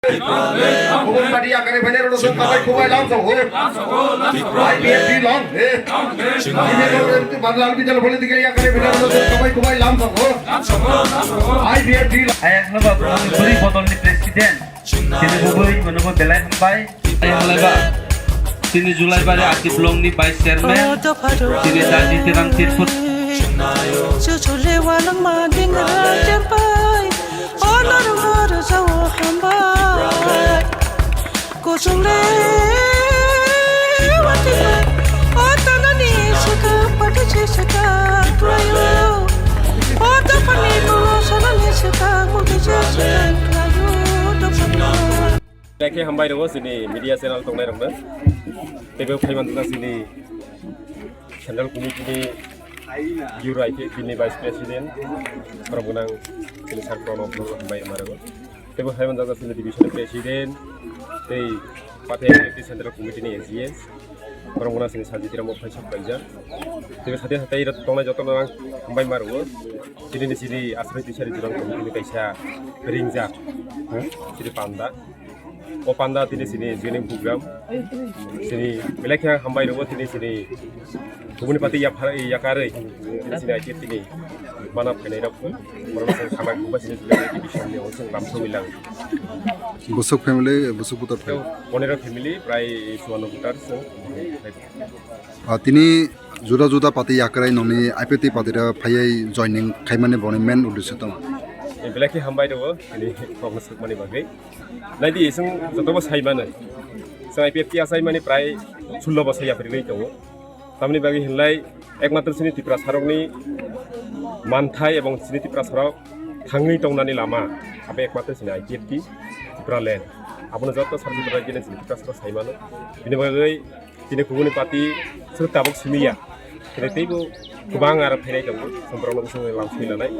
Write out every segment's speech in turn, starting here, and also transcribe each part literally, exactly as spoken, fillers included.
Kubun party yakari bhai rok song kabai kubai lam song ho. I P F T long he. Ini rok tu badlal bijal political yakari bhai rok song kabai kubai lam song ho. I P F T long. Ayang haba buri bodol ni president. Tini kubui manobo belai hambai. Ayang halaiba. Tini Julai bari akti blong ni vice chairman. Tini Daji Tirang Tirpur. Chuchule walang mading rajar pai. Honor mor jawo hambai. Kusung le wati pai. Otanani sika pati sika klayo. Ota pani kulo sanani sika mugi sika klayo. Topani. Belai khe hambai rwo chini media channel tongnai rokno. Teibo phaiman jora chini Central Committee ni Bureau I P F T ni Vice President, borok gwnang chini Sir Pranab no hambai rwma rwo. Teibo phaiman jora chini Division President, tei Pathai I P F T Central Committee ni A G S, borok gwnang chini Sanjit Ram bo phaisok kaijak. Teibo sati hatai rok tongnai joto no ang hambai ma rwo. Chini ni chini Aswrwi Tisari Jurang Committee ni kaisa ringjak, hmm? Chini panda. O panda tini sini joining program. Sini belai khe hambai rwo tini sini kubuni pati yaphar yakarwi tini sini I P F T ni mana phainai rok. Borok sini khabai kubai sini belai khe bising ni ongsong lamsogwi lang. Busuk family, busuk butar phai. Ponero family prai chuanno butar so. Ah, tini juda juda pati yakarwi nongni I P F T pati rok phaiwi joining khaimani boni main uddesho tongma. Belai khe hambai rwo tini kok swkmani bagwi. Naidi, chwng jotobo sai mano. Chwng I P F T achaimani prai sullo bosor yapharigwi tongo. Tamni bagwi hinlai ekmatro chini Tiprasarokni manthai ebong chini Tiprasarok thangwi tongnani lama abo ekmatro chini I P F T Tipraland. Abono joto sarjit rajyani chini Tiprasarok sai mano. Bini bagwi Tini kubuni pati chwng tabuk simi ya. Tini teibo kwbang aro phainai tongo. Chwng borokno bwswk lamsoi nanai.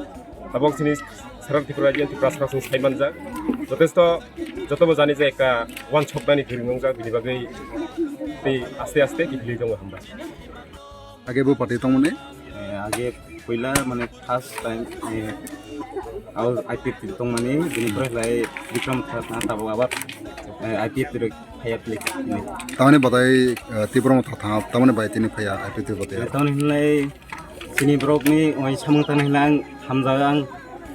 Tabuk chini sara Tripura, Tripura sara chwng sai manjak. Jotesto, jotobo jani je ekta wansoknani kwrwng wngjak, bini bagwi tei aste aste kiphilwi tongo hamba. Age bo pati tongmani? Eh, age puila mane first time, eh, abo I P F T tongmani, bini pore lai Bikram Thakurani tabuk abar, eh, I P F T rok phaiya tini. Tamani batai, eh, Tipra Motha thang, tamani bai tini phaiya, I P F T batai. Tamani hinlai chini borokni oi samung tangna hinlai ang hamjaga ang,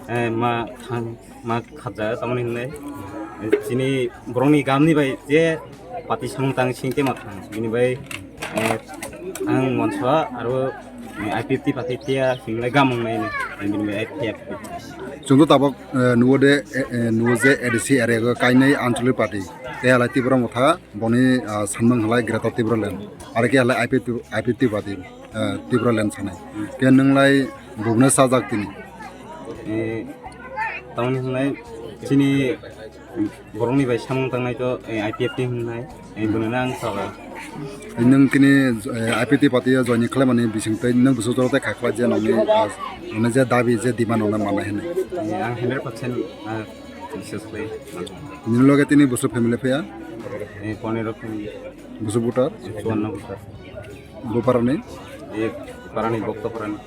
eh, ma thang, ma khatjaga tamani hinlai. Eh, chini borokni gamni bai je pati samung tang singte ma thang. Bini bai, eh, ang monso aro, eh, I P F T pati tia hinlai gamung nai ni. Bini bai I P F T. Chwngno tabuk, eh, nuwo de, eh, eh, nuwo je A D C area o kainai Anchalik party. Tei halai Tipra Motha boni, ah, sanmung halai Greater Tipraland. Aro khe halai I P F T, I P F T party, ah, Tipraland sanai. Khe nwng lai bubune sajak tini. Eh, tamoni hinlai chini borokni bai samung tangnai to, eh, I P F T hinlai. Eh, bono nang sala. Nwng kini, eh, I P F T party o join khlaimani bising tei nwng bwswk jora tei kha khlai je nongni, ah, nongni je dabi je demand nongna manai hinwi. Eh, ang hundred percent, ah, biswas khlai. Nini loge tini bwswk family phaiya? Eh, ponero family. Bwswk voter? Chuanno voter. Bo parani? Eh, parani, Bokto parani.